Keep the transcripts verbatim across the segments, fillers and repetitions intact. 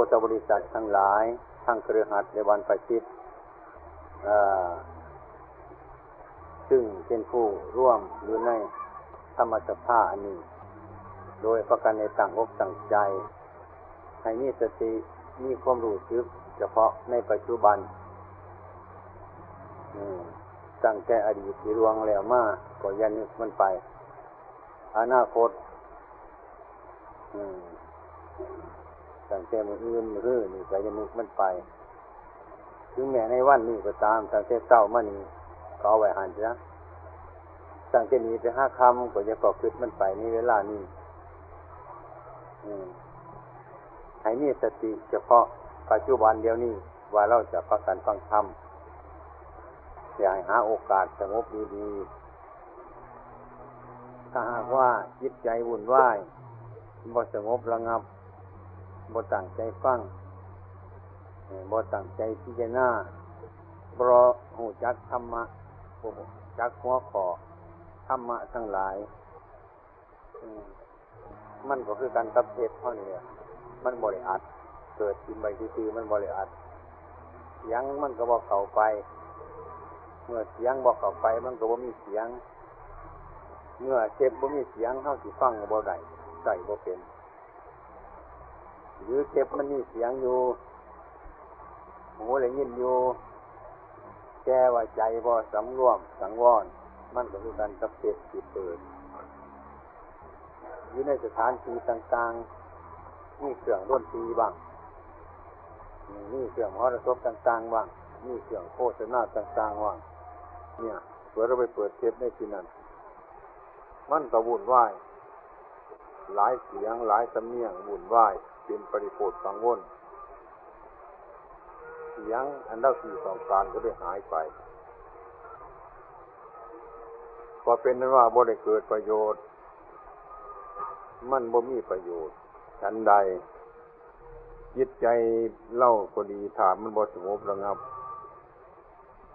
พุทธบริษัททั้งหลาย ทั้งคฤหัสถ์และบรรพชิต เอ่อ ซึ่งเป็นผู้ร่วมอยู่ในธรรมสภาอันนี้ โดยประการในตั้งอกตั้งใจ ให้มีสติ มีความรู้สึกเฉพาะในปัจจุบัน อืม ตั้งแต่อดีตที่ล่วงแล้วมา ก็อย่านึกมันไป อนาคต อืม ตั้งแต่มื้ออื่นมื้อฮื้อนี่ก็อย่านึกมันไป ถึงแม้ในวันนี้ก็ตาม ตั้งแต่เช้ามานี่ก็เอาไว้หั่นซะ ตั้งแต่นี้ไปหาค่ำก็อย่าก็คิดมันไปในเวลานี้ อืม ให้มีสติเฉพาะปัจจุบันเดี๋ยวนี้ ว่าเราจะพากันฟังธรรม อย่าให้หาโอกาสสงบดีๆ ถ้าหากว่าจิตใจวุ่นวาย บ่สงบระงับ บ่ตั้งใจฟัง เอ่อ บ่ตั้งใจพิจารณา บ่รู้จักธรรมะ บ่รู้จักหัวข้อธรรมะทั้งหลาย อืม มันก็คือกันกับเทปเฮานี่แหละ มันบ่ได้อัด เปิดถิ่มไว้ซื่อๆ มันบ่ได้อัด เสียงมันก็บ่เข้าไป เมื่อเสียงบ่เข้าไป มันก็บ่มีเสียง เมื่อเทปบ่มีเสียง เฮาสิฟังก็บ่ได้ ใช้บ่เป็น หรือเทปมันมีเสียงอยู่ หูได้ยินอยู่ แต่ว่าใจบ่สำรวมสังวร มันก็คือกันกับเทปที่เปิด อยู่ในสถานที่ต่างๆ มีเครื่องดนตรีบ้าง มีเครื่องมหรสพต่างๆบ้าง มีเครื่องโฆษณาต่างๆบ้าง เนี่ย เผื่อเราไปเปิดเทปในที่นั่น มันก็วุ่นวาย หลายเสียง หลายสำเนียง วุ่นวาย เป็นปริโภทกังวล เสียงอันเราสิต้องการก็ได้หายไป ก็เป็นนั้นว่าบ่ได้เกิดประโยชน์ มันบ่มีประโยชน์ ฉันใด จิตใจเราก็ดี ถ้ามันบ่สงบระงับ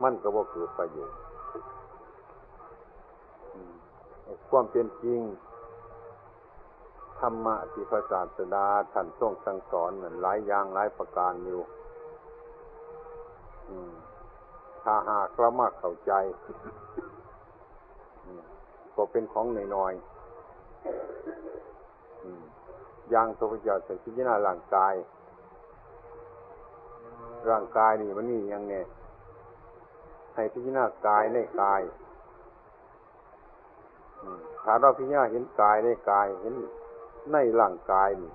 มันก็บ่เกิดประโยชน์ อืม ความเป็นจริง ธรรมะที่พระศาสดาท่านทรงสั่งสอนนั้นหลายอย่างหลายประการอยู่ อืม ถ้าหากเรามาเข้าใจ อืม ก็เป็นของน้อยๆ อืม อย่างพระพุทธเจ้าทรงพิจารณาร่างกาย ร่างกายนี่มันมีหยังแน่ ให้พิจารณากายในกาย อืม ถ้าเราพิจารณาเห็นกายในกาย เห็นในร่างกายนี่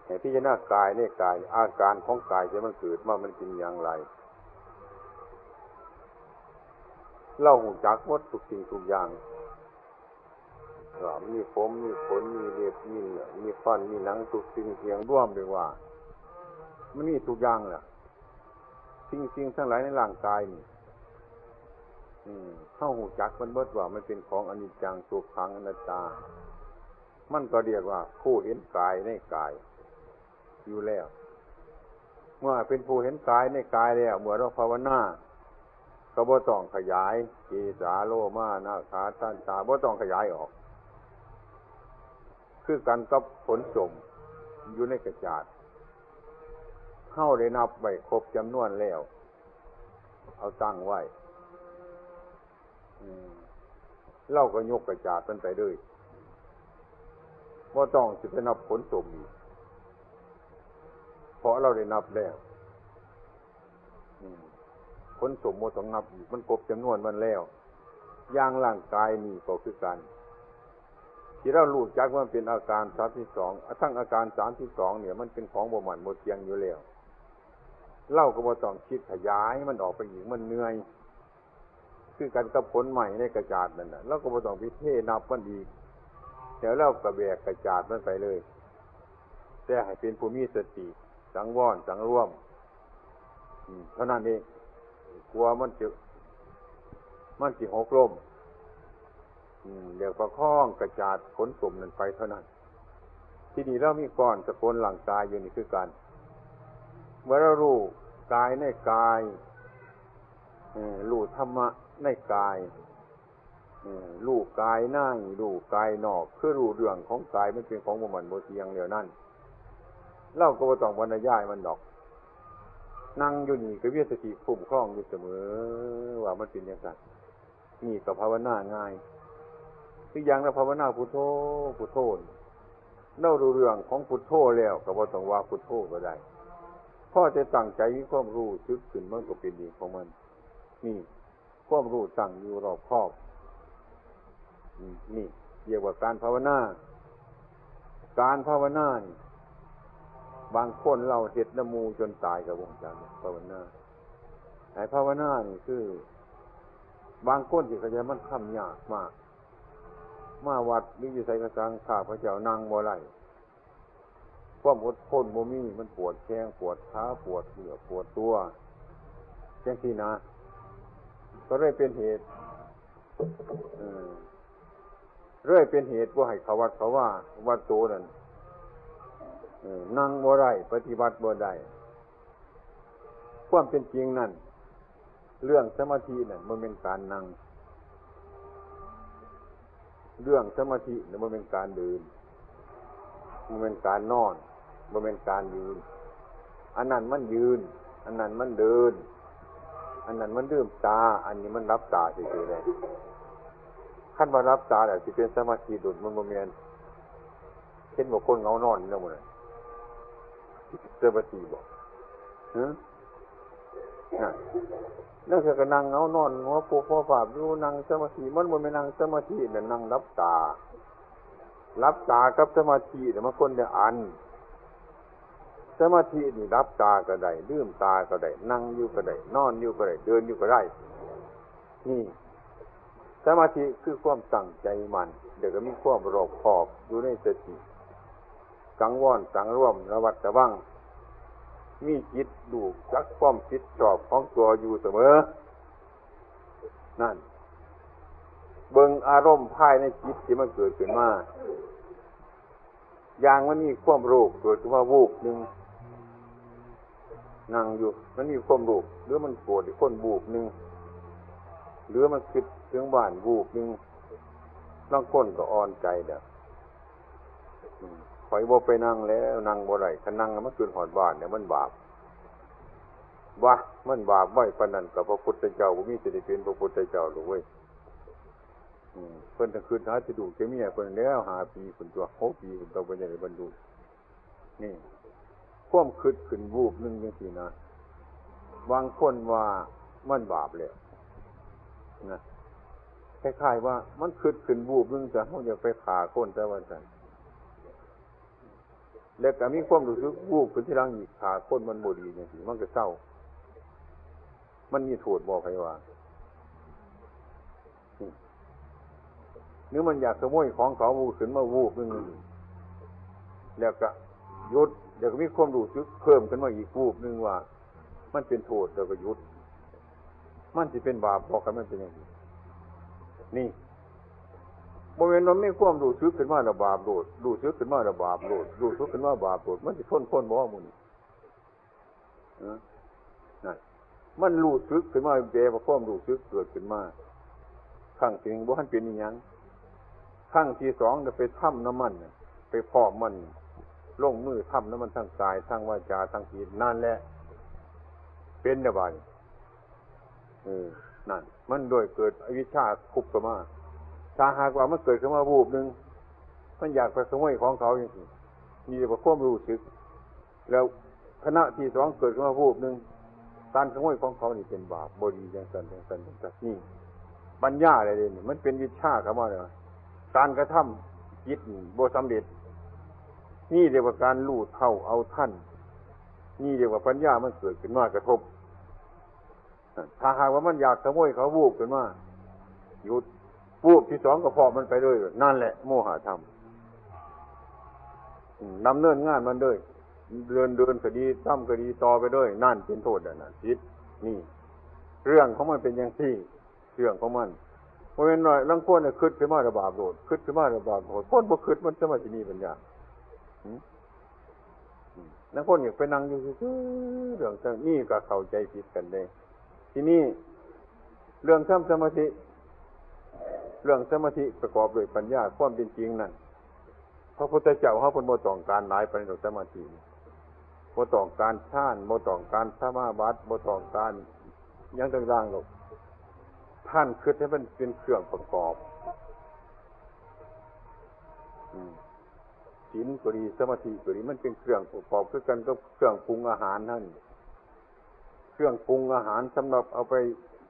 ให้พิจารณากายในกาย อาการของกายที่มันเกิดมามันเป็นอย่างไร เรารู้จักหมดทุกสิ่งทุกอย่าง ว่ามันมีผม มีขน มีเล็บ มีเนื้อ มีฟัน มีหนัง ทุกสิ่งเสียงรวมเรียกว่า มันมีทุกอย่างแหละ สิ่ง สิ่งทั้งหลายในร่างกายนี่ อืม เฮารู้จักมันเบิดว่ามันเป็นของอนิจจัง ทุกขัง อนัตตา มันก็เรียกว่าผู้เห็นกายในกายอยู่แล้ว เมื่อเป็นผู้เห็นกายในกายแล้ว เมื่อเราภาวนา ก็บ่ต้องขยาย เกสา โลมา นาขา ทันตา บ่ต้องขยายออก คือกันกับขนส้มอยู่ในกระจาด เฮาได้นับไว้ครบจำนวนแล้ว เอาตั้งไว้ อืม เราก็ยกกระจาดมันไปเลย บ่ต้องสิไปนับขนส้มอีก เพราะเราได้นับแล้ว อืม ขนส้มบ่ต้องนับอีก มันครบจำนวนมันแล้ว อย่างร่างกายนี่ก็คือกัน ที่เรารู้จักว่ามันเป็นอาการสามสิบสอง ทั้งอาการสามสิบสองเนี่ย มันเป็นของบ่มั่นบ่เที่ยงอยู่แล้ว เราก็บ่ต้องคิดขยายมันออกไปอีก มันเหนื่อย คือกันกับขนไม้ในกระจาดนั่นน่ะ เราก็บ่ต้องไปเทนับมันอีก แล้วเราก็แบกกระจาดมันไปเลย แต่ให้เป็นผู้มีสติ สังวร สังรวม อืม เท่านั้นเอง กลัวมันจะ มันสิหกล้ม อืม เดี๋ยวประคองกระจาดขนส้มนั่นไปเท่านั้น ที่นี่เรามีก้อนสกุลร่างกายอยู่นี่คือกัน เมื่อเรารู้กายในกาย เออ รู้ธรรมะในกาย เออ รู้กายใน รู้กายนอก คือรู้เรื่องของกายมันเป็นของบ่มั่นบ่เที่ยงแล้วนั่น เราก็บ่ต้องบรรยายมันดอก นั่งอยู่นี่ก็มีสติคุ้มครองอยู่เสมอ ว่ามันเป็นจั่งซั้น นี่ก็ภาวนาง่าย คืออย่างเราภาวนาพุทโธ พุทโธนี่ เรารู้เรื่องของพุทโธแล้วก็บ่ต้องว่าพุทโธก็ได้ พอแต่ตั้งใจมีความรู้สึกขึ้นมันก็เป็นเองของมัน นี่ ความรู้ตั้งอยู่รอบคอบ อืม นี่เรียกว่าการภาวนา การภาวนานี่ บางคนเราเฮ็ดนำหมู่จนตายก็บ่ฮู้จักภาวนา ไอ้ภาวนานี่คือ บางคนที่เขาจะมันทำยากมาก มาวัดหรืออยู่ไสก็ซั้ง ข้าพเจ้านั่งบ่ได้ ความอดทนบ่มี มันปวดแข้งปวดขา ปวดเนื้อปวดตัว จั่งซี้นะ ก็เลยเป็นเหตุ เออ เลยเป็นเหตุบ่ให้เข้าวัดเข้าวา วัดโตนั่น เออ นั่งบ่ได้ ปฏิบัติบ่ได้ ความเป็นจริงนั่น เรื่องสมาธินั่นบ่แม่นการนั่ง เรื่องสมาธินั่นบ่แม่นการเดิน บ่แม่นการนอน บ่แม่นการยืน อันนั้นมันยืน อันนั้นมันเดิน อันนั้นมันลืมตา อันนี้มันหลับตาซื่อๆ เลย คันว่าหลับตาแล้วสิเป็นสมาธิโดด มันบ่แม่น เห็นบ่คนเหงานอนอยู่นำหมู่นั่น สมาธิบ่ ฮะ นั่น นั่นคือก็นั่งเหงานอน หัวโปกหัวปาบอยู่ นั่งสมาธิ มันบ่แม่นนั่งสมาธิ นั่นนั่งหลับตา หลับตากับสมาธิน่ะมันคนละอัน สมาธินี่หลับตาก็ได้ ลืมตาก็ได้ นั่งอยู่ก็ได้ นอนอยู่ก็ได้ เดินอยู่ก็ได้ นี่ สมาธิคือความตั้งใจมั่น แล้วก็มีความรอบคอบอยู่ในสติ สังวรสังรวม ระวัดระวัง มีจิตรู้จักความผิดชอบของตัวอยู่เสมอ นั่น เบิ่งอารมณ์ภายในจิตที่มันเกิดขึ้นมา อย่างมันมีความโลภเกิดขึ้นมาวูบหนึ่ง นั่งอยู่ มันมีความโลภ หรือมันโกรธอีกคนวูบหนึ่ง หรือมันคิดถึงบ้านวูบหนึ่ง ลางคนก็อ่อนใจแล้ว อืม ข้อยบ่ไปนั่งแล้ว นั่งบ่ได้ คันนั่งแล้วมันคิดฮอดบ้านเนี่ย มันบาป วะ มันบาปไวปานนั้น ก็พระพุทธเจ้าบ่มีสิได้เป็นพระพุทธเจ้าดอกเว้ย อืม เพิ่นต้องคิดหาแต่ลูกแต่เมียเพิ่นแล้ว ห้าปีพุ้นตั๊ว หกปีพุ้นตั๊ว เพิ่นจั่งได้บรรลุ นี่ ความคิดขึ้นวูบหนึ่งจั่งซี้นะ บางคนว่ามันบาปแล้วนะ คล้ายๆ ว่ามันคิดขึ้นวูบหนึ่ง แต่เฮาอยากไปฆ่าคน แต่ว่าซั่น แล้วก็มีความรู้สึกวูบขึ้นทีหลังอีก ฆ่าคนมันบ่ดีจั่งซี้ มันก็เซา มันมีโทษบ่ ไผว่า หรือมันอยากขโมยของเขา ขึ้นมาวูบหนึ่ง แล้วก็หยุด แล้วก็มีความรู้สึกเพิ่มขึ้นมาอีกวูบหนึ่งว่า มันเป็นโทษ แล้วก็หยุด มันสิเป็นบาปบ่ คันมันเป็นจั่งซี้ นี่ บ่แม่นว่ามีความรู้สึกขึ้นมาแล้วบาปโลด รู้สึกขึ้นมาแล้วบาปโลด รู้สึกขึ้นมาบาปโลด มันสิทนคนบ่ หมู่นี้ เออ นั่น มันรู้สึกขึ้นมา แปลว่าความรู้สึกเกิดขึ้นมา ครั้งที่หนึ่งบ่ทันเป็นอิหยัง ครั้งที่สองน่ะไปทำนำมันน่ะ ไปพร้อมมัน ลงมือทำนำมันทั้งกาย ทั้งวาจา ทั้งจิต นั่นแหละ เป็นแล้วบาดนี้ เออ นั่น มันโดยเกิดอวิชชาคุบเข้ามา ถ้าหากว่ามันเกิดขึ้นมาวูบหนึ่ง มันอยากไปขโมยของเขาจั่งซี้ นี่เรียกว่าความรู้สึก แล้วขณะที่สองเกิดขึ้นมาวูบหนึ่ง การขโมยของเขานี่เป็นบาป บ่ดีจั่งซั้น จั่งซั้น จั่งซั้น นี่ ปัญญาอะไรเด้นี่ มันเป็นวิชชาเข้ามาแล้ว การกระทำจิตนี่บ่สำเร็จ นี่เรียกว่าการรู้เท่าเอาทัน นี่เรียกว่าปัญญามันเกิดขึ้นมากระทบ ถ้าหากว่ามันอยากขโมยเขา วูบขึ้นมา หยุด วูบที่สองก็พร้อมมันไปเลย นั่นแหละโมหะธรรม อืม ดำเนินงานมันเลย เดิน เดินก็ดี ทำก็ดี ต่อไปเลย นั่นเป็นโทษแล้วนะ ผิด นี่ เรื่องของมันเป็นจั่งซี้ เรื่องของมัน บ่แม่นน้อย ลางคนน่ะคิดขึ้นมาแล้วบาปโลด คิดขึ้นมาแล้วบาปโลด คนบ่คิดมันจะมาสิมีปัญญา หืม อืม ลางคนอยากไปนั่งอยู่ซื่อๆ เรื่องจั่งนี้ก็เข้าใจผิดกันเด้ ทีนี้ เรื่องทำสมาธิ เรื่องสมาธิประกอบด้วยปัญญา ความเป็นจริงนั่น พระพุทธเจ้าเฮาเพิ่นบ่ต้องการหลายปานใดดอกสมาธิ บ่ต้องการฌาน บ่ต้องการสมาบัติ บ่ต้องการหยังต่างๆดอก ท่านคิดให้มันเป็นเครื่องประกอบ อืม ศีลก็ดี สมาธิก็ดี มันเป็นเครื่องประกอบคือกันกับเครื่องปรุงอาหารนั่น เครื่องปรุงอาหารสำหรับเอาไป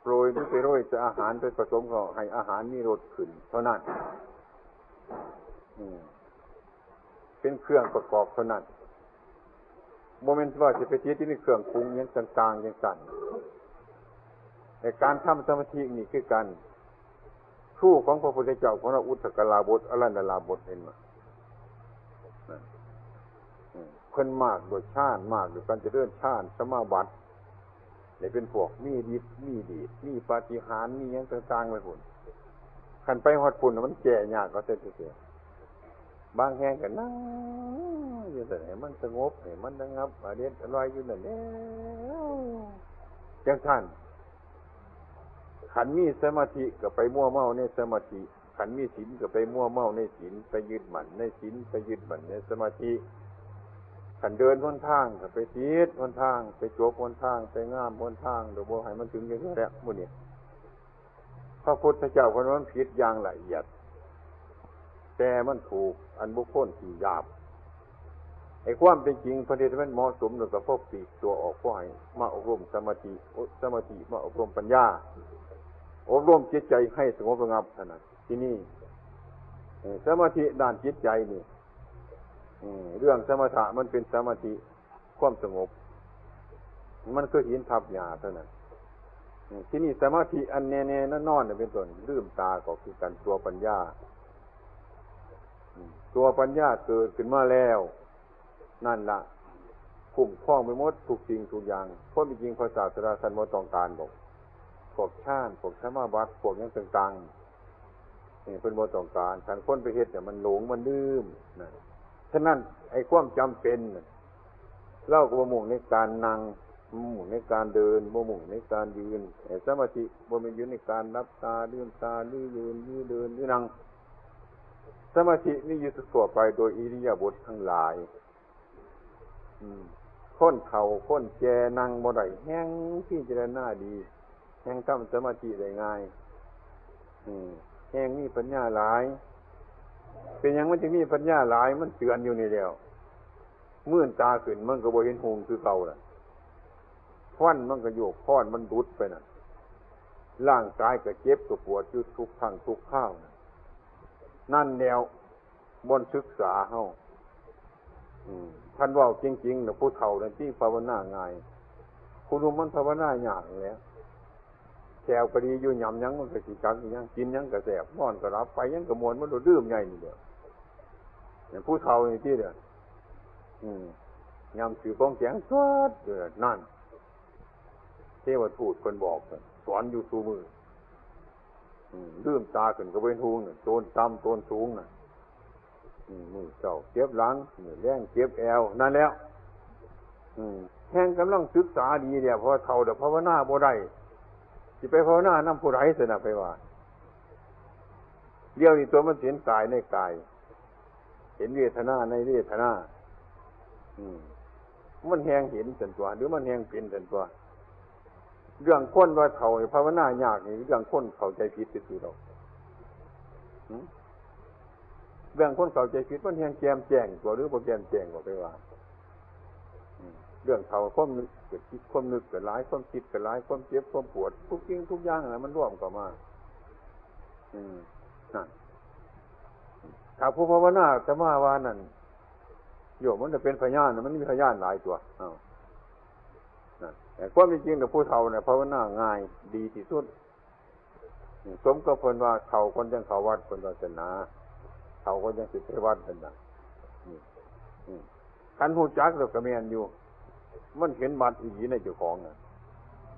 โปรยหรือไปโรยใส่อาหาร ไปผสมเข้าให้อาหารมีรสขึ้นเท่านั้น อืม เป็นเครื่องประกอบเท่านั้น บ่แม่นว่าสิไปติดอยู่ในเครื่องปรุงหยังต่างๆจั่งซั้น แต่การทำสมาธินี่คือกัน ครูของพระพุทธเจ้าของเรา อุทกลาบท อรัญญลาบท เห็นบ่ นั่น อืม เพิ่นมากด้วยฌาน มากด้วยการเจริญฌานสมาบัติ ได้เป็นพวกมีฤทธิ์ มีเดช มีปาฏิหาริย์ มีหยังต่างๆไปพุ้น คันไปฮอดพุ้นน่ะมันแก้ยากกว่าแต่ซื่อๆ บางแห่งก็นั่งอยู่ซั่น ให้มันสงบ ให้มันระงับ อเด็ดอร่อยอยู่นั่นแหละ จั่งซั้น คันมีสมาธิก็ไปมัวเมาในสมาธิ คันมีศีลก็ไปมัวเมาในศีล ไปยึดมั่นในศีล ไปยึดมั่นในสมาธิ คันเดินหนทางก็ไปติดหนทาง ไปจกหนทาง ไปง่ามหนทาง โดยบ่ให้มันถึงจั่งซี้แหละ หมู่นี้ พระพุทธเจ้าเพิ่นว่ามันผิดอย่างละเอียด แต่มันถูกอันบุคคลที่หยาบ ไอ้ความเป็นจริงเพิ่นเฮ็ดให้มันเหมาะสม แล้วก็พอปลีกตัวออก พอให้มาอบรมสมาธิ สมาธิมาอบรมปัญญา อบรมจิตใจให้สงบระงับเท่านั้น ทีนี้ เอ่อ สมาธิด้านจิตใจนี่ อืม เรื่องสมถะมันเป็นสมาธิ ความสงบ มันคือหินทับหญ้าเท่านั้น อืม ทีนี้สมาธิอันแน่ๆนอนๆน่ะเป็นต้น ลืมตาก็คือกัน ตัวปัญญา อืม ตัวปัญญาเกิดขึ้นมาแล้ว นั่นล่ะ คุ้มครองไปหมดทุกสิ่งทุกอย่าง ความเป็นจริงพระศาสดาท่านบ่ต้องการดอก พวกฌาน พวกสมาบัติ พวกหยังต่างๆ นี่เพิ่นบ่ต้องการ คันคนไปเฮ็ดเนี่ยมันหลงมันลืมนะ ฉะนั้นไอ้ความจำเป็นน่ะ เราก็บ่มุ่งในการนั่ง บ่มุ่งในการเดิน บ่มุ่งในการยืน ไอ้สมาธิบ่แม่นอยู่ในการหลับตา ลืมตา หรือยืน หรือเดิน หรือนั่ง สมาธิมีอยู่ทั่วไปโดยอิริยาบถทั้งหลาย อืม คนเฒ่าคนแก่นั่งบ่ได้ แฮ่งพิจารณาดี แฮ่งทำสมาธิได้ง่าย อืม แฮ่งมีปัญญาหลาย เป็นหยังมันจึงมีปัญญาหลาย มันเตือนอยู่นี่แล้ว มื่นตาขึ้นมันก็บ่เห็นหุงคือเก่าล่ะ ควันมันก็โยก ควันมันดุดไปน่ะ ร่างกายก็เจ็บก็ปวดอยู่ทุกครั้งทุกคราวน่ะ นั่นแล้ว บ่อนศึกษาเฮา อืม ท่านเว้าจริงๆน่ะ ผู้เฒ่านั่นที่ภาวนาง่าย ผู้หนุ่มมันภาวนายากแหล้ว แขวก็ดีอยู่ หยำหยังมันก็สิคักอยู่หยัง กินหยังก็แซ่บ นอนก็หลับ ไปหยังก็ม่วน มันโลดลืมใหญ่นี่แหละ เนี่ย ผู้เฒ่านี่ติเด้อ อืม ยำถือของแข็งสดเด้อ นั่น เทวทูตเพิ่นบอก สอนอยู่ซุมื้อ อืม ลืมตาขึ้นก็เป็นหุงน่ะ โตนต่ำโตนสูงน่ะ อืม มื้อเช้าเจ็บหลัง มื้อแลงเจ็บแอว นั่นแล้ว อืม แฮ่งกำลังศึกษาดีแล้ว เพราะว่าเฒ่าแล้วภาวนาบ่ได้ สิไปภาวนานำผู้ใดซั่นน่ะ ไปว่า เดี๋ยวนี้ตัวมันเห็นกายในกาย เห็นเวทนาในเวทนา อืม มันแฮ่งเห็นซั่นตั๊ว หรือมันแฮ่งเป็นซั่นตั๊ว เรื่องคนว่าเฒ่านี่ภาวนายากนี่ เรื่องคนเข้าใจผิดซื่อๆดอก หึ เรื่องคนเข้าใจผิด มันแฮ่งแจ่มแจ้งตั๊ว หรือบ่แจ่มแจ้งก็ไปว่า อืม เรื่องเฒ่า ความนึกก็คิด ความนึกก็หลาย ความคิดก็หลาย ความเจ็บ ความปวด ทุกสิ่งทุกอย่างน่ะ มันรวมเข้ามา อืม นั่น ถ้าผู้ภาวนา อาตมาว่านั่น โยมมันจะเป็นพยานน่ะ มันมีพยานหลายตั๊ว อ้าว นั่น แต่ความเป็นจริงน่ะ ผู้เฒ่าเนี่ยภาวนาง่าย ดีที่สุด อืม สมกับเพิ่นว่า เฒ่าก่อนจั่งเข้าวัด เพิ่นว่าซั่นนะ เฒ่าก่อนจั่งสิไปวัดนั่นน่ะ อืม อืม คันฮู้จักแล้วก็แม่นอยู่ มันเห็นบัดอีหลีในเจ้าของน่ะ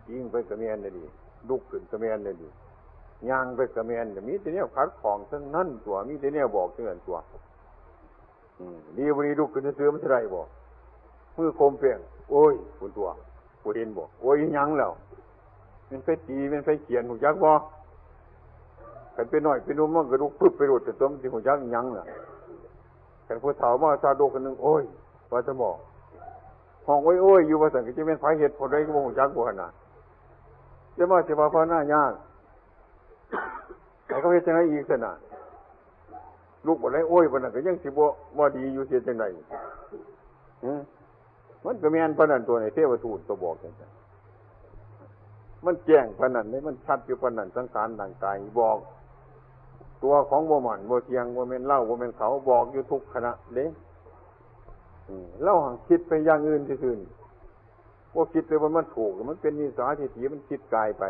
อิงไปก็แม่นเลยดิ ลุกขึ้นก็แม่นเลยดิ ย่างไปก็แม่น มีแต่แนวขัดข้องทั้งนั้นตั๊ว มีแต่แนวบอกทั้งนั้นตั๊ว อืม ดีบ่ดีลุกขึ้นซื่อๆมันสิได้บ่ มือโคมแป้ง โอ้ย พุ้นตั๊ว บ่เห็นบ่ โอ้ย อีหยังแล้ว แม่นไผตี แม่นไผเขียน ฮู้จักบ่ คันเป็นน้อยเป็นหนุ่มมันก็ลุกปึ๊บไปโลด แต่ตั๊วมันสิฮู้จักอีหยังล่ะ คันผู้เฒ่ามาซาดกคนหนึ่ง โอ้ย ว่าจะบอก ห้องโอ้ยๆอยู่ว่าซั่น ก็จะเป็นไผเฮ็ด ผู้ใดก็บ่ฮู้จักว่าหั่นน่ะ จะมาสิว่าภาวนายาก ให้เขาเฮ็ดจังได๋อีกซั่นน่ะ ลูกบ่ได้โอ้ยปานนั้นก็ยังสิบ่ บ่ดีอยู่ สิเฮ็ดจังได๋ หึ มันก็แม่นปานนั้นตัวนี้ เทวทูตก็บอกจังซั่น มันแจ้งปานนั้นเด้ มันชัดอยู่ปานนั้น สังขารร่างกายบอก ตัวของบ่มั่นบ่เที่ยง บ่แม่นเรา บ่แม่นเขา บอกอยู่ทุกขณะเด้ อืม เราหังคิดไปอย่างอื่นซื่อๆนี่ บ่คิดเลยว่ามันถูก มันเป็นมิจฉาทิฏฐิ มันคิดกายไป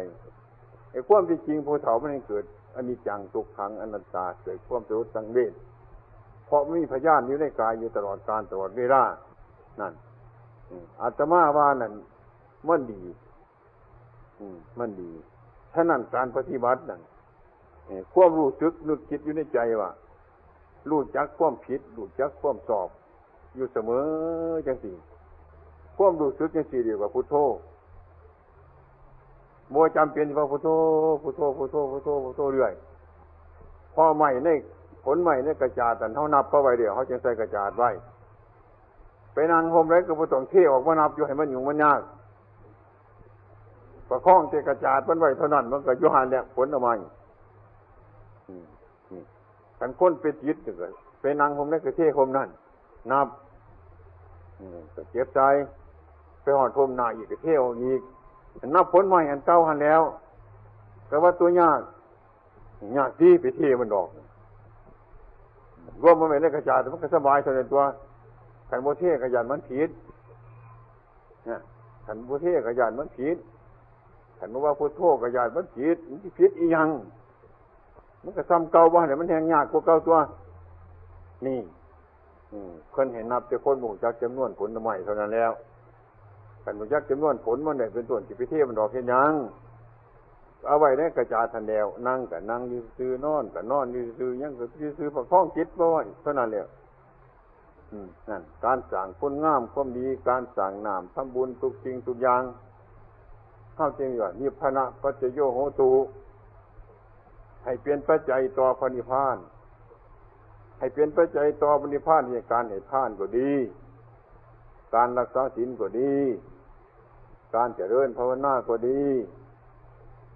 ไอ้ความที่จริงผู้เฒ่ามันให้เกิดอนิจจังทุกขังอนัตตา เกิดความสลดสังเวช เพราะมีพยานอยู่ในกายอยู่ตลอดกาลตลอดเวลา นั่น อืม อาตมาว่านั่น มันดี อืม มันดี ฉะนั้นการปฏิบัตินั่น เอ่อ ความรู้สึกนึกคิดอยู่ในใจว่า รู้จักความผิด รู้จักความชอบ อยู่เสมอจังซี่ ความรู้สึกจังซี่เรียกว่าพุทโธ บ่จำเป็นว่าพุทโธ พุทโธ พุทโธ พุทโธ พุทโธเรื่อย เพราะไม้ใน ผลไม้ในกระจาดนั่น เฮานับเอาไว้เด้อ เฮาจังใส่กระจาดไว้ ไปนั่งโฮมใดก็บ่ต้องเทออกมานับอยู่ ให้มันยุ่งมันยาก ประคองแต่กระจาดมันไว้เท่านั้น มันก็อยู่หั่นแหละ ผลไม้ อืม นี่ คันคนไปติดนี่ก็ไปนั่งโฮมใดก็เทโฮมนั่น นับ อืม ก็เก็บใส่ ไปฮอดโฮมหน้าอีกก็เทออกอีก นับผลไม้อันเก่าหั่นแหล้ว แต่ว่าตัวยาก ยากติไปเทมันดอก รวมมันไว้ในกระจาด มันก็สบายเท่านั้นตัว คันบ่เทก็ย้านมันผิด นะ คันบ่เทก็ย้านมันผิด คันบ่ว่าพุทโธก็ย้านมันผิด มันสิผิดอีหยัง มันก็ส่ำเก่าบ่หั่นแหละ มันแฮ่งยากกว่าเก่าตัว นี่ อืม เพิ่นให้นับแต่คนบ่รู้จักจำนวนผลไม้เท่านั้นแล้ว คันรู้จักจำนวนผลมันได้เป็นต้น สิไปเทมันดอกเฮ็ดหยัง เอาไว้ในกระจาดหั่นแหล้ว นั่งก็นั่งอยู่ซื่อๆ นอนก็นอนอยู่ซื่อๆ หยังก็อยู่ซื่อๆ ประคองจิตบ่ไว้เท่านั้นแหละ อืม นั่น การสร้างคุณงามความดี การสร้างน้ำทำบุญทุกสิ่งทุกอย่าง เฮาจึงว่า นิพพานะปัจจโยโหตุ ให้เป็นปัจจัยต่อพระนิพพาน ให้เป็นปัจจัยต่อพระนิพพาน ในการให้ทานก็ดี การรักษาศีลก็ดี การเจริญภาวนาก็ดี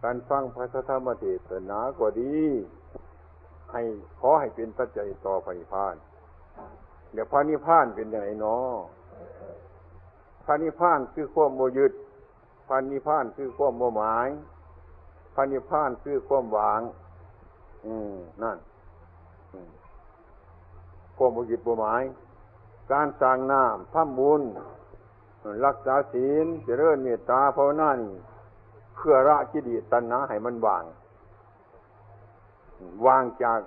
การฟังพระธรรมเทศนาก็ดี ให้ ขอให้เป็นปัจจัยต่อพระนิพพาน เดี๋ยวพระนิพพานเป็นจั่งใด๋น้อ พระนิพพานคือความบ่ยึด พระนิพพานคือความบ่หมาย พระนิพพานคือความว่าง อืม นั่น อืม ความบ่ยึดบ่หมาย การสร้างน้ำ ทำบุญ รักษาศีล เจริญเมตตาภาวนานี่ เพื่อละกิเลสตัณหาให้มันว่าง ว่างจาก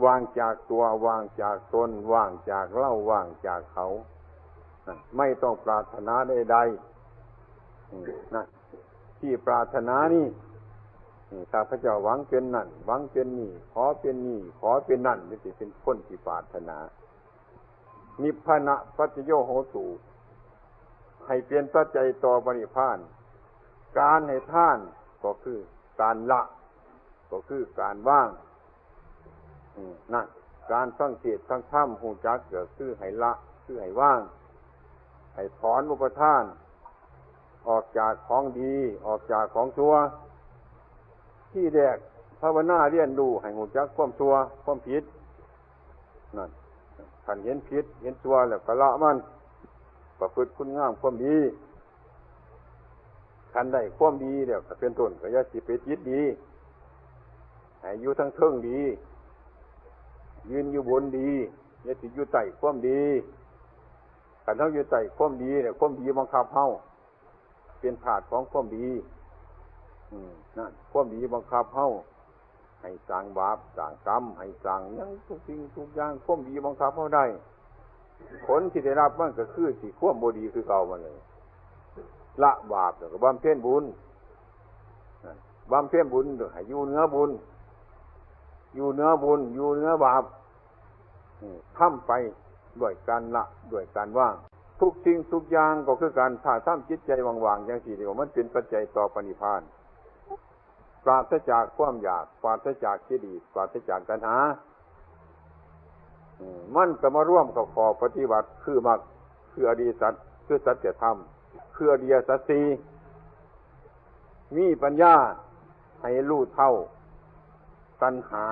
ว่างจากตัว ว่างจากตน ว่างจากเรา ว่างจากเขา ไม่ต้องปรารถนาใดๆ อืม นะ ที่ปรารถนานี่ อืม ข้าพเจ้าหวังเป็นนั่น หวังเป็นนี่ ขอเป็นนี่ ขอเป็นนั่น นี่สิเป็นคนที่ปรารถนา นิพพานะปัจจโยโหตุ ให้เป็นปัจจัยต่อพระนิพพาน การให้ทานก็คือการละ ก็คือการวาง อืม นั่น การฟังเทศน์ฟังธรรม ฮู้จักก็คือให้ละ คือให้วาง ให้ถอนอุปาทาน ออกจากของดี ออกจากของชั่ว ที่แรกภาวนาเรียนรู้ให้ฮู้จักความชั่ว ความผิด นั่น คันเห็นผิด เห็นชั่วแล้วก็ละมัน ประพฤติคุณงามความดี คันได้ความดีแล้วก็เป็นต้น ก็อย่าสิไปติดดี ให้อยู่ทางเทิงดี ยืนอยู่บนดี อย่าสิอยู่ใต้ความดี คันเฮาอยู่ใต้ความดีเนี่ย ความดีบังคับเฮา เป็นธาตุของความดี อืม นั่น ความดีบังคับเฮา ให้สร้างบาป สร้างกรรม ให้สร้างหยังทุกสิ่งทุกอย่าง ความดีบังคับเฮาได้ ผลที่ได้รับมันก็คือสิความบ่ดีคือเก่ามันเลย ละบาปแล้วก็บำเพ็ญบุญ นั่น บำเพ็ญบุญให้อยู่เหนือบุญ อยู่เหนือบุญ อยู่เหนือบาป อืม ทำไปด้วยการละ ด้วยการวาง ทุกสิ่งทุกอย่างก็คือการ ถ้าทำจิตใจว่างๆ จั่งซี้ เรียกว่ามันเป็นปัจจัยต่อพระนิพพาน ปราศจากความอยาก ปราศจากกิเลส ปราศจากตัณหา อืม มันก็มารวมเข้าข้อปฏิบัติ คือมรรค คืออริยสัจ คือสัจธรรม คืออริยสัจสี่ มีปัญญาให้รู้เท่าตัณหา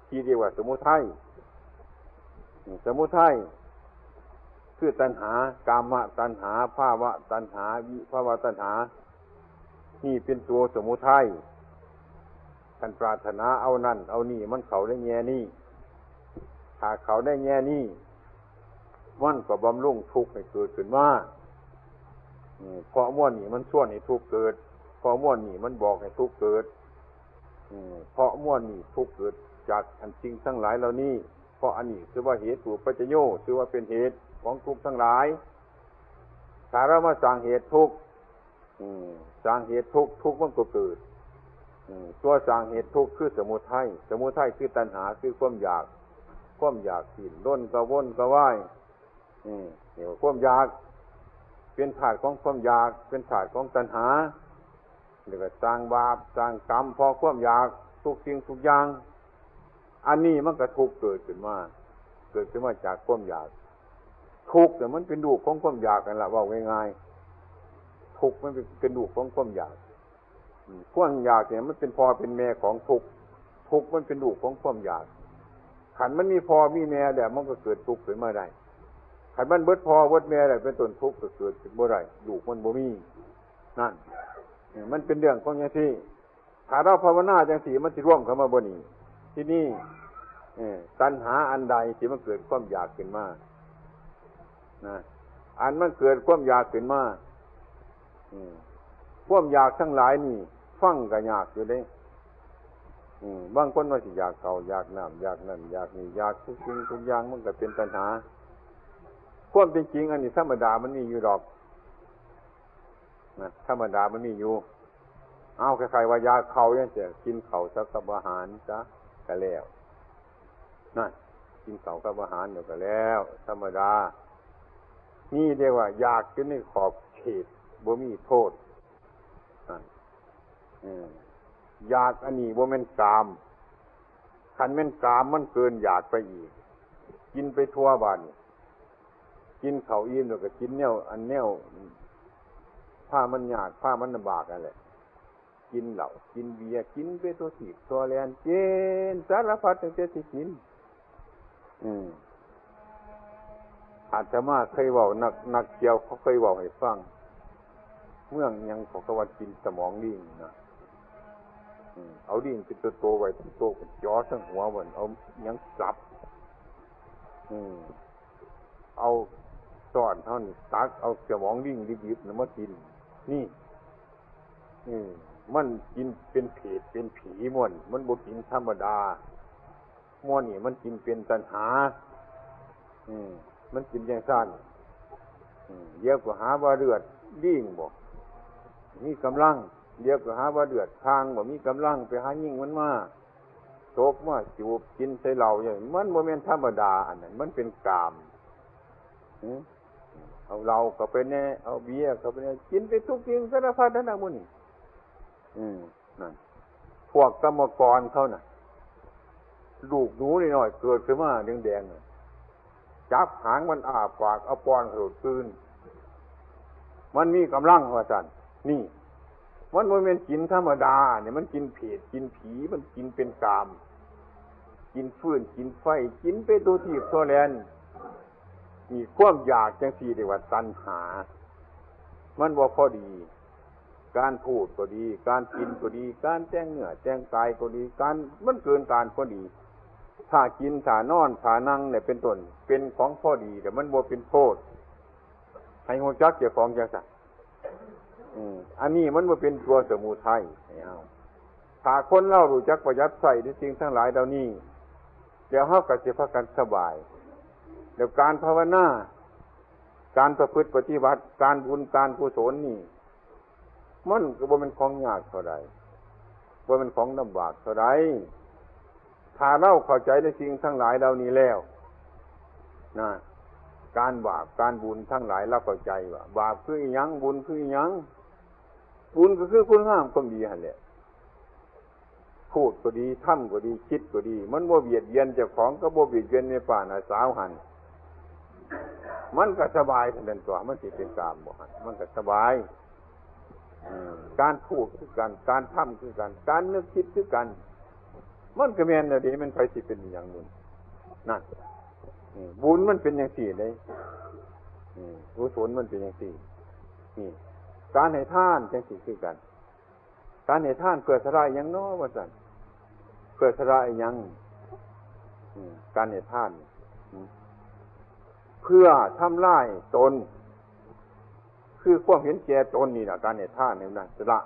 ที่เรียกว่าสมุทัย สมุทัยคือตัณหา กามตัณหา ภวตัณหา วิภวตัณหา นี่เป็นตัวสมุทัย ท่านปรารถนาเอานั่นเอานี่ มันเข้าในแง่นี้ ถ้าเข้าในแง่นี้ มันก็บำรุงทุกข์ให้เกิดขึ้นมา อืม เพราะมวลนี่มันชวนให้ทุกข์เกิด เพราะมวลนี่มันบอกให้ทุกข์เกิด อืม เพราะมวลนี่ทุกข์เกิดจากอันสิ่งทั้งหลายเหล่านี้ เพราะอันนี้ชื่อว่าเหตุปัจจโย ชื่อว่าเป็นเหตุของทุกข์ทั้งหลาย ถ้าเรามาสร้างเหตุทุกข์ อืม สร้างเหตุทุกข์ ทุกข์มันก็เกิด อืม ตัวสร้างเหตุทุกข์คือสมุทัย สมุทัยคือตัณหา คือความอยาก ความอยากสิ้นรนกระวนกระวาย อืม นี่ว่าความอยาก เป็นธาตุของความอยาก เป็นธาตุของตัณหา แล้วก็สร้างบาป สร้างกรรม เพราะความอยากทุกสิ่งทุกอย่าง อันนี้มันก็ทุกข์เกิดขึ้นมา เกิดขึ้นมาจากความอยาก ทุกข์เนี่ยมันเป็นลูกของความอยากนั่นแหละ เว้าง่ายๆ ทุกข์มันเป็น เป็นลูกของความอยาก อืม ความอยากเนี่ยมันเป็นพ่อเป็นแม่ของทุกข์ ทุกข์มันเป็นลูกของความอยาก คันมันมีพ่อมีแม่แล้วมันก็เกิดทุกข์ขึ้นมาได้ คันมันเบิดพ่อเบิดแม่แล้วเป็นต้นทุกข์ก็เกิดขึ้นบ่ได้ ลูกมันบ่มี นั่น เออ มันเป็นเรื่องของจังซี่ ถ้าเราภาวนาจังซี่มันสิรวมเข้ามาบ่นี่ ที่นี่ เออ ตัณหาอันใดที่มันเกิดความอยากขึ้นมา นะ อันมันเกิดความอยากขึ้นมา อืม ความอยากทั้งหลายนี่ ฟังก็ยากอยู่เด้ อืม บางคนว่าสิอยากเขาว อยากน้ำ อยากนั่น อยากนี่ อยากทุกสิ่งทุกอย่าง มันก็เป็นตัณหา ความเป็นจริงอันนี้ธรรมดามันมีอยู่ดอก นะ ธรรมดามันมีอยู่ เอา คล้ายๆว่าอยากเขาวจังซี้ กินเขาวซะกับอาหารซะก็แล้ว นั่น กินเขาวกับอาหารเดี๋ยวก็แล้ว ธรรมดา นี่เรียกว่าอยากอยู่ในขอบเขต บ่มีโทษ นั่น เออ อยากอันนี้บ่แม่นกาม คันแม่นกามมันเกินอยากไปอีก กินไปทั่วบ้าน กินข้าวอิ่มแล้วก็กินแนว อันแนว พามันยาก พามันลำบากนั่นแหละ กินเหล้า กินเบียร์ กินไปทั่วทีบทั่วแดน กินสารพัดตั้งแต่สิกิน อืม อาตมาเคยเว้า นัก นักเที่ยวเขาเคยเว้าให้ฟัง เมืองหยังเขาก็ว่ากินสมองลิงนะ อืม เอาลิงเป็นตัวโตไว้ ตัวโตก็จ่อทั้งหัวมัน เอาหยังสับ อืม เอาซ้อนเท่านี้ตักเอาสมองลิงดิบๆน่ะมากิน นี่ อืม มันกินเป็นเพศเป็นผีม่วน มันบ่กินธรรมดา ม่วนนี่มันกินเป็นตัณหา อืม มันกินจังซั่น อืม เดี๋ยวก็หาว่าเลือดลิงบ่ มีกำลัง เดี๋ยวก็หาว่าเลือดช้างบ่ มีกำลัง ไปหายิงมันมา ตกมาจูบกินใส่เหล้าอย่างนี้ มันบ่แม่นธรรมดา อันนั้นมันเป็นกาม หือ เอาเหล้าเข้าไปแน่ เอาเบียร์เข้าไปแน่ กินไปทุกสิ่งสารพัดนั่นน่ะหมู่นี่ อืม นั่น พวกกรรมกรเขาน่ะ ลูกหนูน้อยๆเกิดขึ้นมาแดงๆน่ะ จับหางมันอ้าปาก เอาป้อนเขาคืน มันมีกำลังว่าซั่น นี่ มันบ่แม่นกินธรรมดา นี่มันกินเพศ กินผี มันกินเป็นกาม กินฟืน กินไฟ กินไปทั่วทีบทั่วแดน นี่ความอยากจังซี่เรียกว่าตัณหา มันบ่พอดี การพูดก็ดี การกินก็ดี การแต่งเนื้อแต่งกายก็ดี การ มันเกินการพอดี ถ้ากิน ถ้านอน ถ้านั่งเนี่ยเป็นต้น เป็นของพอดี แต่มันบ่เป็นโทษ ให้ฮู้จักเจ้าของจังซั่น อืม อันนี้มันบ่เป็นตัวสมุทัยให้เฮา ถ้าคนเรารู้จักประหยัดใช้ในสิ่งทั้งหลายเหล่านี้ แล้วเฮาก็สิพากันสบาย แล้วการภาวนา การประพฤติปฏิบัติ การบุญการกุศลนี่ มันก็บ่แม่นของยากเท่าใด บ่แม่นของลำบากเท่าใด ถ้าเราเข้าใจในสิ่งทั้งหลายเหล่านี้แล้ว นะ การบาปการบุญทั้งหลายเราเข้าใจว่า บาปคืออิหยัง บุญคืออิหยัง บุญก็คือคุณงามความดีหั่นแหละ พูดก็ดี ทำก็ดี คิดก็ดี มันบ่เบียดเบียนเจ้าของ ก็บ่เบียดเบียนแม่ป้าน้าสาวหั่น มันก็สบายเท่านั้นตัว มันสิเป็นกามบ่หั่น มันก็สบาย อืม การพูดคือกัน การทำคือกัน การนึกคิดคือกัน มันก็แม่นแล้วเด้ มันไผสิเป็นอีหยังบุญ นั่น อืม บุญมันเป็นจั่งซี้เด้ อืม กุศลมันเป็นจั่งซี้ นี่ การให้ทานจั่งซี้คือกัน การให้ทานเพื่อสละอิหยังน้อ ว่าซั่น เพื่อสละอิหยัง อืม การให้ทาน อืม เพื่อทำลายตน คือความเห็นแก่ตนนี่ล่ะ การให้ทานนี่นะ สละ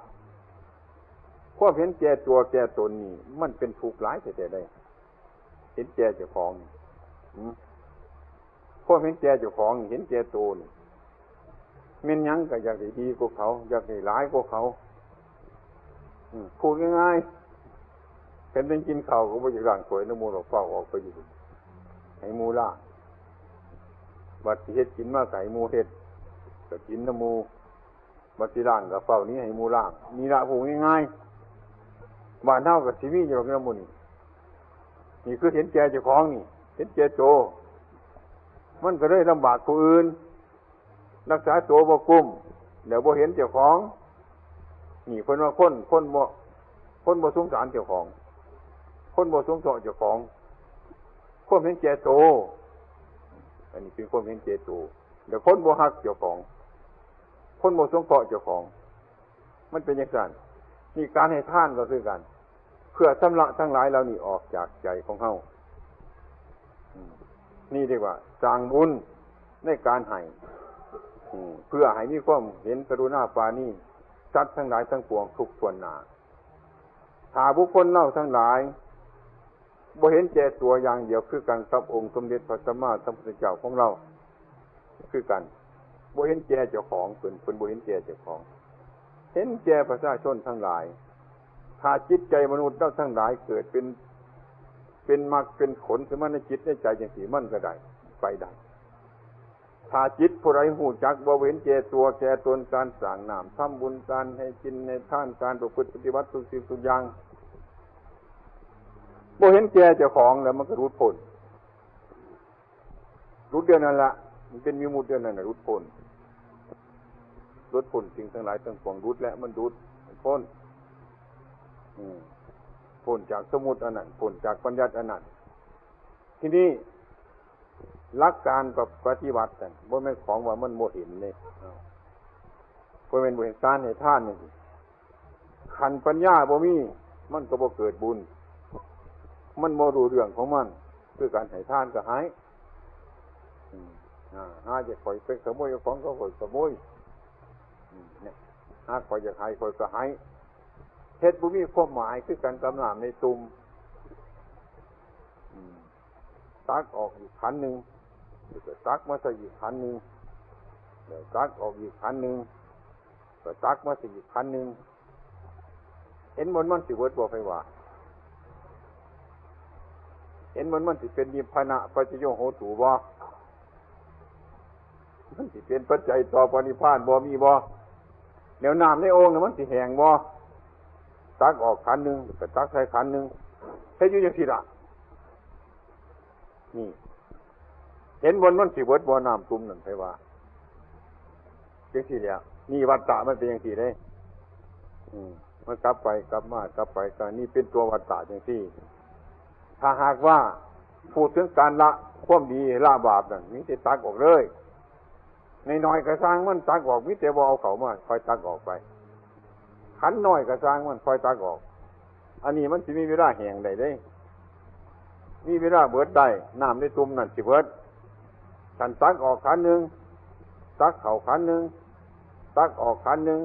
ความเห็นแก่ตัวแก่ตนนี่ มันเป็นทุกข์หลายแท้ๆ เด้ เห็นแก่เจ้าของนี่ อืม ความเห็นแก่เจ้าของนี่ เห็นแก่ตัวนี่ แม่นหยังก็อยากได้ดีกว่าเขา อยากได้หลายกว่าเขา อืม พูดง่ายๆ คันได้กินข้าวก็บ่อยากล้างถ้วยนำหมู่ดอก ฟ้าวออกไปอยู่ ให้หมู่ล้าง บัดสิเฮ็ดกินมาก็ให้หมู่เฮ็ด ก็กินนำหมู่ บัดสิล้างก็ฟ้าวหนีให้หมู่ล้าง นี่ล่ะพูดง่ายๆ บ้านเฮาก็สิมีอยู่ดอกแนวหมู่นี้ นี่คือเห็นแก่เจ้าของนี่ เห็นแก่โต มันก็เลยลำบากผู้อื่น รักษาโตบ่กุ้ม แล้วบ่เห็นเจ้าของ นี่เพิ่นว่าคน คนบ่ คนบ่สงสารเจ้าของ คนบ่สงเคราะห์เจ้าของ ความเห็นแก่โต อันนี้เป็นความเห็นแก่โต แล้วคนบ่ฮักเจ้าของ คนบ่สงเคราะห์เจ้าของ มันเป็นจั่งซั้น นี่การให้ทานก็คือกัน เพื่อชำระทั้งหลายเหล่านี้ออกจากใจของเฮา อืม นี่เรียกว่าสร้างบุญในการให้ อืม เพื่อให้มีความเห็นกรุณาปราณี สัตว์ทั้งหลายทั้งปวงทุกทั่วหน้า ถ้าบุคคลเราทั้งหลาย บ่เห็นแก่ตัวอย่างเดียวคือกันกับองค์สมเด็จพระสัมมาสัมพุทธเจ้าของเรา คือกัน บ่เห็นแก่เจ้าของ เพิ่น เพิ่นบ่เห็นแก่เจ้าของ เห็นแก่ประชาชนทั้งหลาย ถ้าจิตใจมนุษย์เราทั้งหลายเกิดเป็น เป็นมรรคเป็นผลขึ้นมาในจิตในใจจั่งซี้ มันก็ได้ ไปได้ ถ้าจิตผู้ใดฮู้จักบ่เห็นแก่ตัวแก่ตน การสร้างน้ำ ทำบุญ การให้กินให้ทาน การประพฤติปฏิบัติทุกสิ่งทุกอย่าง บ่เห็นแก่เจ้าของแล้วมันก็หลุดพ้น หลุดเดี๋ยวนั้นละ มันเป็นวิมุตติเดี๋ยวนั้นน่ะ หลุดพ้น หลุดพ้นสิ่งทั้งหลายทั้งปวง หลุดแล้วมันหลุด มันพ้น อืม พ้นจากสมมุติอันนั้น พ้นจากบัญญัติอันนั้น ทีนี้ หลักการปฏิบัตินั่นบ่แม่นของว่ามันบ่เห็นเด้ บ่แม่นบ่เห็น การให้ทานนี่สิ คันปัญญาบ่มี มันก็บ่เกิดบุญ มันบ่รู้เรื่องของมัน คือการให้ทานก็ให้ อืม อ่า หาจะข้อยไปขโมยเอาของเขา ข้อยขโมย อืม เนี่ย หาข้อยอยากให้ ข้อยก็ให้ เฮ็ดบ่มีความหมาย คือกันกับน้ำในตุ่ม อืม ตักออกอีกขันหนึ่ง แล้วก็ตักมาใส่อีกขันหนึ่ง แล้วตักออกอีกขันหนึ่ง ก็ตักมาใส่อีกขันหนึ่ง เห็นมัน มันสิเบิดบ่ ไผว่า เห็นมัน มันสิเป็นนิพพานะปัจจโยโหตุบ่ มันสิเป็นปัจจัยต่อปรินิพพานบ่ มีบ่ แล้วน้ำในโอ่งน่ะมันสิแห้งบ่ ตักออกขันหนึ่ง ก็ตักใส่ขันหนึ่ง เฮ็ดอยู่จั่งซี้ล่ะ นี่ เห็นมัน มันสิเบิดบ่ น้ำตุ่มนั่น ไผว่า จั่งซี้แหละ นี่วัฏฏะมันเป็นจั่งซี้เด้ อืม มันกลับไปกลับมากลับไปกลับ นี่เป็นตัววัฏฏะจั่งซี้ ถ้าหากว่าพูดถึงการละความดีละบาปนั่น มีแต่ตักออกเลย น้อยๆ ก็ซ่างมัน ตักออก มีแต่บ่เอาเข้ามา ค่อยตักออกไป ขันน้อยก็ซ่างมัน ค่อยตักออก อันนี้มันสิมีเวลาแห้งได้เด้ มีเวลาเบิดได้ น้ำในตุ่มนั่นสิเบิด คันตักออกขันหนึ่ง ตักเข้าขันหนึ่ง ตักออกขันหนึ่ง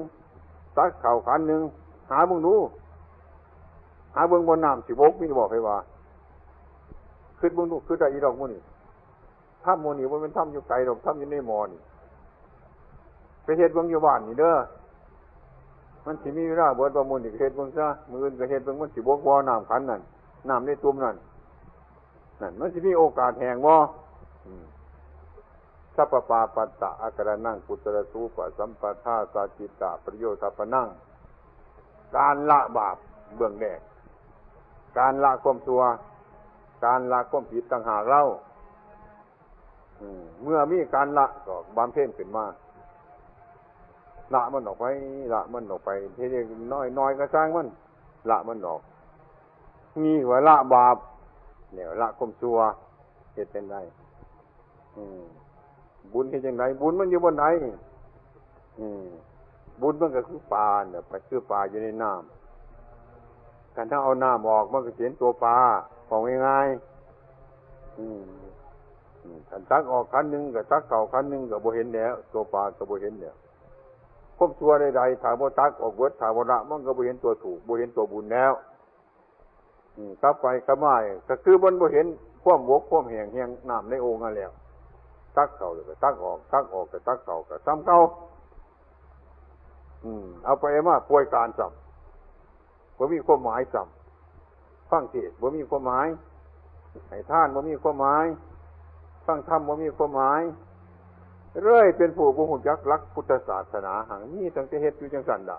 ตักเข้าขันหนึ่ง หาเบิ่งดู หาเบิ่งบ่ น้ำสิบก มีบ่ ไผว่า คิดเบิ่งดู คิดได้อีดอกหมู่นี้ ธรรมหมู่นี้บ่แม่นธรรมอยู่ไกลดอก ธรรมอยู่ในหม้อนี่ ไปเฮ็ดเบิ่งอยู่บ้านนี่เด้อ มันสิมีเวลาเบิดบ่ มื้อนี้ก็เฮ็ดเบิ่งซะ มื้ออื่นก็เฮ็ดเบิ่ง มันสิบกบ่ น้ำขันนั่น น้ำในตุ่มนั่น นั่น มันสิมีโอกาสแห้งบ่ อืม สัพพปาปัสสะอาการะนัง กุศลสูปสัมปทา สาจิตตะปริโยธาปนัง การละบาปเบื้องแรก การละความชั่ว การละความผิดต่างหากเล่า เมื่อมีการละก็บำเพ็ญขึ้นมา ละมันออกไป ละมันออกไป ทีเดียวน้อยๆ ก็ช่างมัน ละมันออก นี่ว่าละบาป เนี่ยละความชั่ว เฮ็ดจั่งใด อืม บุญเฮ็ดจั่งใด บุญมันอยู่บนไหน อืม บุญมันก็คือปลาเนี่ย ไปคือปลาอยู่ในน้ำ คันถ้าเอาน้ำออก มันก็สิเห็นตัวปลา เอาง่ายๆ อืม อืม คันตักออกขันหนึ่งก็ตักเข้าขันหนึ่งก็บ่เห็นแล้ว ตัวปลาก็บ่เห็นแล้ว ความชั่วใดๆ ถ้าบ่ตักออกเบิด ถ้าบ่ละ มันก็บ่เห็นตัวถูก บ่เห็นตัวบุญแล้ว อืม กลับไปกลับมา ก็คือมันบ่เห็นความบกความแห้งแห่งน้ำในโอ่งนั่นแล้ว ตักเข้าแล้วก็ตักออก ตักออกก็ตักเข้า ก็ซ้ำเก่า อืม เอาไปมาป่วยการซ้ำ บ่มีความหมายซ้ำ ฟังเทศน์บ่มีความหมาย ให้ทานบ่มีความหมาย ฟังธรรมบ่มีความหมาย เลยเป็นผู้บ่ฮู้จักหลักพุทธศาสนา หังมีตั้งแต่เฮ็ดอยู่จั่งซั่นล่ะ